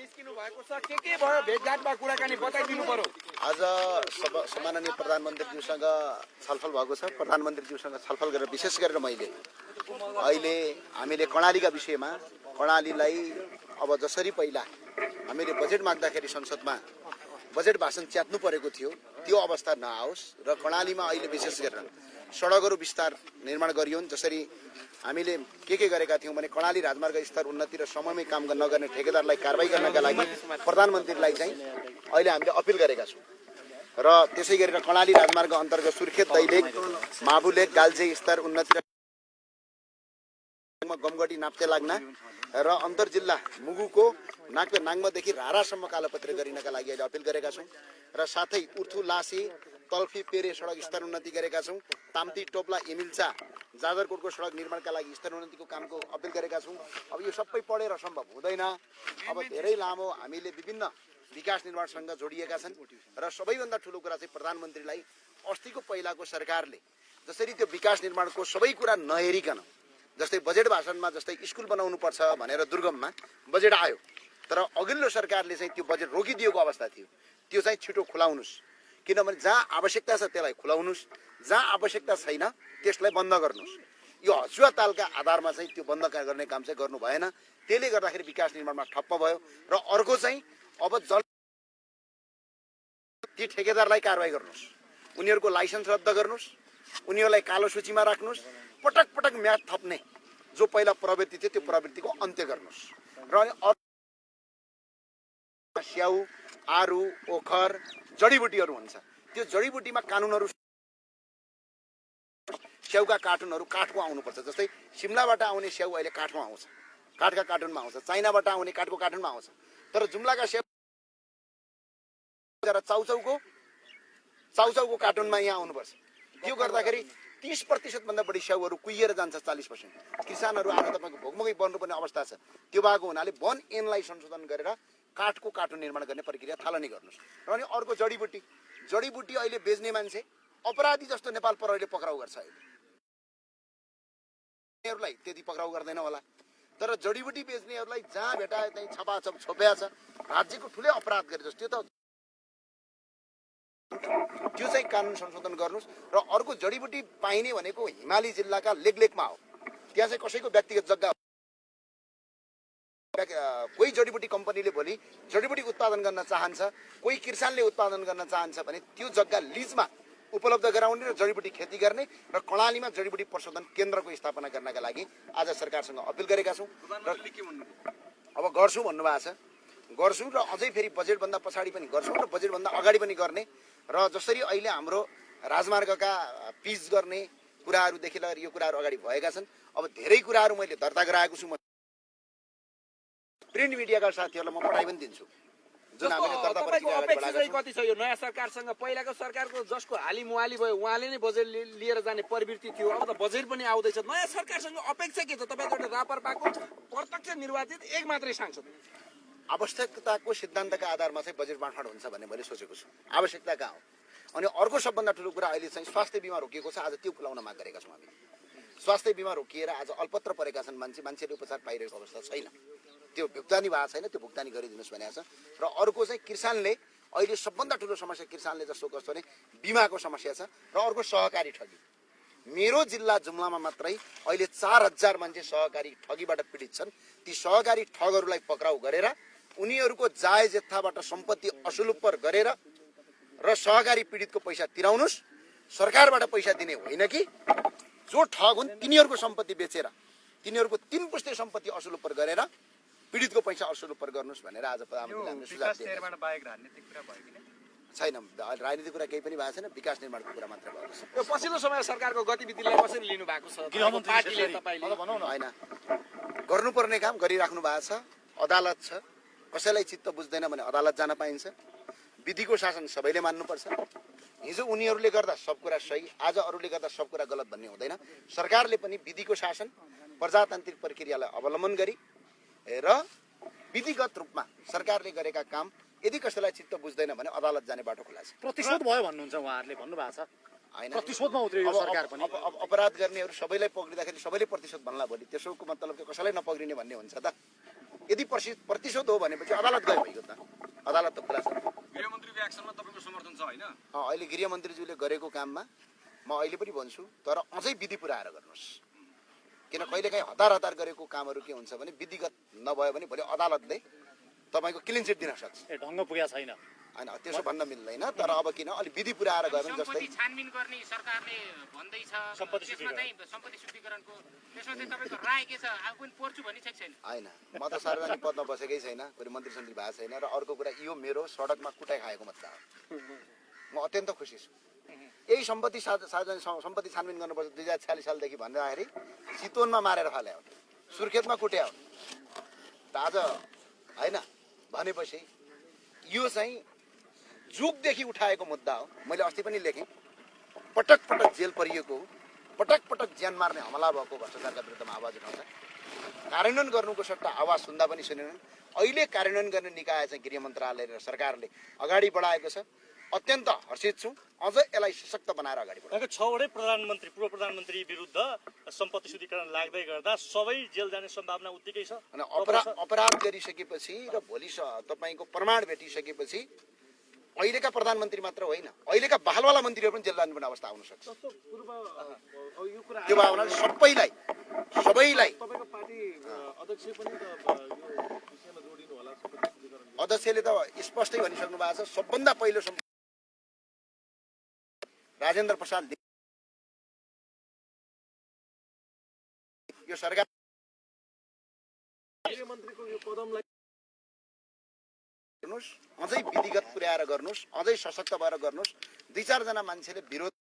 निस्किनु भएको छ के भयो भेटघाटमा कुराकानी बताइदिनु पर्यो। आज सम्माननीय प्रधानमन्त्रीज्यूसँग छलफल भएको छ। प्रधानमन्त्रीज्यूसँग छलफल गरेर विशेष गरेर मैले अहिले हामीले कर्णालीका विषयमा कर्णालीलाई अब जसरी पहिला हामीले बजेट माग्दाखेरि संसदमा बजेट भाषण च्यात्नु परेको थियो त्यो अवस्था नआओस् र कर्णालीमा अहिले विशेष गरेर सडकहरू विस्तार निर्माण गरियोन्। जसरी हामीले के गरेका थियौँ भने कर्णाली राजमार्ग स्तर उन्नति र समयमै काम नगर्ने ठेकेदारलाई कारबाही गर्नका लागि प्रधानमन्त्रीलाई चाहिँ अहिले हामीले अपिल गरेका छौँ र त्यसै गरेर कर्णाली राजमार्ग अन्तर्गत सुर्खेत दैलेख माबुलेख गाल्जे स्तर उन्नति गमगढी नाप्ते लाग्ना र अन्तर्जिल्ला मुगुको नाङ्गमदेखि रारासम्म कालोपत्र गरिनका लागि अहिले अपिल गरेका छौँ र साथै उर्थु लासी तल्फी पेरे सडक स्तर उन्नति गरेका छौँ। ताम्ती टोप्ला एमिल्चा जाजरकोटको सडक निर्माणका लागि स्तर उन्नतिको कामको अपिल गरेका छौँ। अब यो सबै पढेर सम्भव हुँदैन। अब धेरै लामो हामीले विभिन्न विकास निर्माणसँग जोडिएका छन् र सबैभन्दा ठुलो कुरा चाहिँ प्रधानमन्त्रीलाई अस्तिको पहिलाको सरकारले जसरी त्यो विकास निर्माणको सबै कुरा नहेरिकन जस्तै बजेट भाषणमा जस्तै स्कुल बनाउनु पर्छ भनेर दुर्गममा बजेट आयो तर अघिल्लो सरकारले चाहिँ त्यो बजेट रोकिदिएको अवस्था थियो। त्यो चाहिँ छिटो खुलाउनुस्, किनभने जहाँ आवश्यकता छ त्यसलाई खुलाउनुस्, जहाँ आवश्यकता छैन त्यसलाई बन्द गर्नुस्। यो हचुवा तालका आधारमा चाहिँ त्यो बन्द गर्ने काम चाहिँ गर्नु भएन। त्यसले गर्दाखेरि विकास निर्माणमा ठप्प भयो र अर्को चाहिँ अब जल ती ठेकेदारलाई कारबाही गर्नुस्, उनीहरूको लाइसेन्स रद्द गर्नुस्, उनीहरूलाई कालो सूचीमा राख्नुस्, पटक पटक म्याद थप्ने जो पहिला प्रवृत्ति थियो त्यो प्रवृत्तिको अन्त्य गर्नुस् र स्याउ आरु ओखर जडीबुटीहरू हुन्छ त्यो जडीबुटीमा कानुनहरू स्याउका कार्टुनहरू काठको आउनुपर्छ। जस्तै सिमलाबाट आउने स्याउ अहिले काठमा आउँछ, काठका कार्टुनमा आउँछ। चाइनाबाट आउने काठको कार्टुनमा आउँछ तर जुम्लाका स्याउ चाउचाउको कार्टुनमा यहाँ आउनुपर्छ। त्यो गर्दाखेरि 30% भन्दा बढी स्याउहरू कुहिएर जान्छ। 40% किसानहरू आज तपाईँको भोकमोकै बन्नुपर्ने अवस्था छ। त्यो भएको हुनाले वन ऐनलाई संशोधन गरेर काठको कार्टुन निर्माण गर्ने प्रक्रिया थालनी गर्नुहोस्। र अनि अर्को जडीबुटी अहिले बेच्ने मान्छे अपराधी जस्तो नेपाल प्रहरीले पक्राउ गर्छ। अहिले त्यति पक्राउ गर्दैन होला तर जडीबुटी बेच्नेहरूलाई जहाँ भेटाए त्यही छपाछप छोप्या छ, राज्यको ठुलै अपराध गरे जस्तो। त्यो चाहिँ कानुन संशोधन गर्नुहोस्। र अर्को जडीबुटी पाइने भनेको हिमाली जिल्लाका लेकमा हो। त्यहाँ चाहिँ कसैको व्यक्तिगत जग्गा, कोही जडीबुटी कम्पनीले भोलि जडीबुटी उत्पादन गर्न चाहन्छ, कोही किसानले उत्पादन गर्न चाहन्छ भने त्यो जग्गा लिजमा उपलब्ध गराउने र जडीबुटी खेती गर्ने र कर्णालीमा जडीबुटी प्रशोधन केन्द्रको स्थापना गर्नका लागि आज सरकारसँग अपिल गरेका छौँ। अब गर्छु भन्नुभएको छ, गर्छु र अझै फेरि बजेटभन्दा पछाडि पनि गर्छु र बजेटभन्दा अगाडि पनि गर्ने र जसरी अहिले हाम्रो राजमार्गका पिच गर्ने कुराहरूदेखि लिएर यो कुराहरू अगाडि भएका छन्। अब धेरै कुराहरू मैले दर्ता गराएको छु। प्रिन्ट मिडियाका साथीहरूलाई म पठाइ पनि दिन्छु जुन हामीले दर्ता प्रक्रिया कति छ यो नयाँ सरकारसँग। पहिलाको सरकारको जसको हाली मुहाली भयो उहाँले नै बजेट लिएर जाने प्रवृत्ति थियो। अब त बजेट पनि आउँदैछ। नयाँ सरकारसँग अपेक्षा के छ? तपाईँको एउटा रापरपाको प्रत्यक्ष निर्वाचित एक मात्रै सांसद। आवश्यकताको सिद्धान्तका आधारमा चाहिँ बजेट बाँडफाँड हुन्छ भन्ने मैले सोचेको छु। आवश्यकता कहाँ हो? अनि अर्को सबभन्दा ठुलो कुरा अहिले चाहिँ स्वास्थ्य बिमा रोकिएको छ। आज त्यो खुलाउन माग गरेका छौँ हामी। स्वास्थ्य बिमा रोकिएर आज अल्पत्र परेका छन् मान्छेले उपचार पाइरहेको अवस्था छैन। त्यो भुक्तानी भएको छैन, त्यो भुक्तानी गरिदिनुहोस् भनेको छ। र अर्को चाहिँ किसानले अहिले सबभन्दा ठुलो समस्या किसानले जस्तो कस्तो भने बिमाको समस्या छ र अर्को सहकारी ठगी। मेरो जिल्ला जुम्लामा मात्रै अहिले 4000 मान्छे सहकारी ठगीबाट पीडित छन्। ती सहकारी ठगहरूलाई पक्राउ गरेर उनीहरूको जायज जत्थाबाट सम्पत्ति असुलुपर गरेर र सहकारी पीडितको पैसा तिराउनुस्। सरकारबाट पैसा दिने होइन कि जो ठग हुन् तिनीहरूको सम्पत्ति बेचेर तिनीहरूको 3 पुस्ते सम्पत्ति असुलुपर गरेर पीडितको पैसा असुलुपर गर्नुहोस् भनेर आज प्रधानमन्त्रीले सुझाव दिएको छैन। राजनीतिक कुरा केही पनि भएको छैन, विकास निर्माणको कुरा मात्र भएको छ। यो पछिल्लो समय सरकारको गतिविधिलाई कसरी लिनु भएको छ? पार्टीले तपाईले भनौँ न होइन गर्नुपर्ने काम गरिराख्नु भएको छ। अदालत छ, कसैलाई चित्त बुझ्दैन भने अदालत जान पाइन्छ। विधिको शासन सबैले मान्नुपर्छ। हिजो उनीहरूले गर्दा सब कुरा सही, आज अरूले गर्दा सब कुरा गलत भन्ने हुँदैन। सरकारले पनि विधिको शासन प्रजातान्त्रिक प्रक्रियालाई अवलम्बन गरी र विधिगत रूपमा सरकारले गरेका काम यदि कसैलाई चित्त बुझ्दैन भने अदालत जाने बाटो खुला छ। प्रतिशोध भयो भन्नुहुन्छ उहाँहरूले भन्नुभएको छ। हैन प्रतिशोधमा उत्रियो सरकार पनि। अपराध गर्नेहरू सबैलाई पक्रिँदाखेरि सबैले प्रतिशोध भन्ला भोलि त्यसोको मतलब के कसैलाई नपक्रिने भन्ने हुन्छ त? यदि प्रतिशोध हो भनेपछि अदालत गयो भइगयो त अदालत त खुला छ गृहमन्त्रीको एक्सनमा तपाईँको समर्थन छ होइन अहिले गृहमन्त्रीज्यूले गरेको काममा म अहिले पनि भन्छु तर अझै विधि पुऱ्याएर गर्नुहोस् किन कहिलेकाहीँ हतार गरेको कामहरू के हुन्छ भने विधिगत नभयो भने भोलि अदालतले तपाईँको क्लिन चिट दिन सक्छ ए ढङ्ग पुगेको छैन होइन त्यसो भन्न मिल्दैन तर अब किन अलिक विधि पुऱ्याएर गयो भने जस्तै छानबिन गर्ने सरकारले भन्दैछ सम्पत्ति त्यसमा चाहिँ सम्पत्ति शुद्धिकरणको त्यसमा चाहिँ तपाईँको राय के छ आफू पनि पढ्छु भनिसकेको छैन होइन म त सार्वजनिक पदमा बसेकै छैन कोही मन्त्री सन्त्री भएको छैन र अर्को कुरा यो मेरो सडकमा कुटाइ खाएको मुद्दा हो म अत्यन्त खुसी छु यही सम्पत्ति सार्वजनिक सम्पत्ति छानबिन गर्नुपर्छ 2046 सालदेखि भन्दाखेरि चितवनमा मारेर फाल्यो सुर्खेतमा कुट्या त आज होइन भनेपछि यो चाहिँ जुगदेखि उठाएको मुद्दा हो मैले अस्ति पनि लेखेँ पटक जेल परिएको पटक ज्यान मार्ने हमला भएको भ्रष्टाचारका विरुद्धमा आवाज उठाउँछ कार्यान्वयन गर्नुको सट्टा आवाज सुन्दा पनि सुनेनन् अहिले कार्यान्वयन गर्ने निकाय चाहिँ गृह मन्त्रालय र सरकारले अगाडि बढाएको छ अत्यन्त हर्षित छु अझ यसलाई सशक्त बनाएर अगाडि बढाएको 6वटै प्रधानमन्त्री पूर्व प्रधानमन्त्री विरुद्ध सम्पत्ति शुद्धिकरण लाग्दै गर्दा सबै जेल जाने सम्भावना उत्तिकै छ अनि अपराध गरिसकेपछि र भोलि तपाईँको प्रमाण भेटिसकेपछि अहिलेका प्रधानमन्त्री मात्र होइन अहिलेका बहालवाला मन्त्रीहरू पनि जेल जानुपर्ने अवस्था आउन सक्छ त्यो भावना सबैलाई अध्यक्षले त स्पष्टै भनिसक्नु भएको छ सबभन्दा पहिलो राजेन्द्र प्रसाद यो सरकार अझै विधिगत पुर्याएर गर्नुहोस् अझै सशक्त भएर गर्नुहोस् 2-4 जना मान्छेले विरोध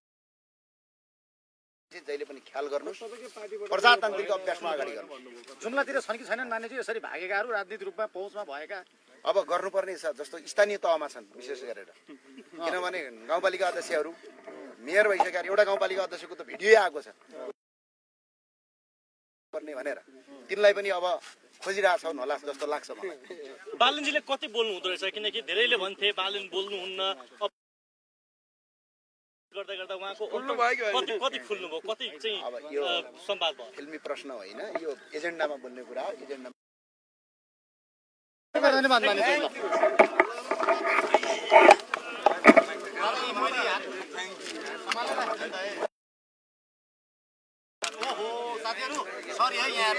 जहिले पनि ख्याल गर्नुहोस् प्रजातान्त्रिक अभ्यासमा अगाडि गर्नुहोस् जुम्लातिर छन् कि छैनन् मानेजी यसरी भागेकाहरू राजनीतिक रूपमा पहुँचमा भएका अब गर्नुपर्ने छ जस्तो स्थानीय तहमा छन् विशेष गरेर किनभने गाउँपालिका अध्यक्षहरू मेयर भइसकेका एउटा गाउँपालिका अध्यक्षको त भिडियो आएको छ पर्ने भनेर तिनलाई पनि अब खोजिरहेछन् होला जस्तो लाग्छ मलाई बालनजीले कति बोल्नु हुँदो रहेछ किनकि धेरैले भन्थे बालन बोल्नुहुन्न गर्दा गर्दा उहाँको कति खुल्नु भयो कति चाहिँ अब यो संवाद भयो फिल्मी प्रश्न होइन यो एजेन्डामा बोल्ने कुरा हो एजेन्डा साथीहरु सरी है यहाँ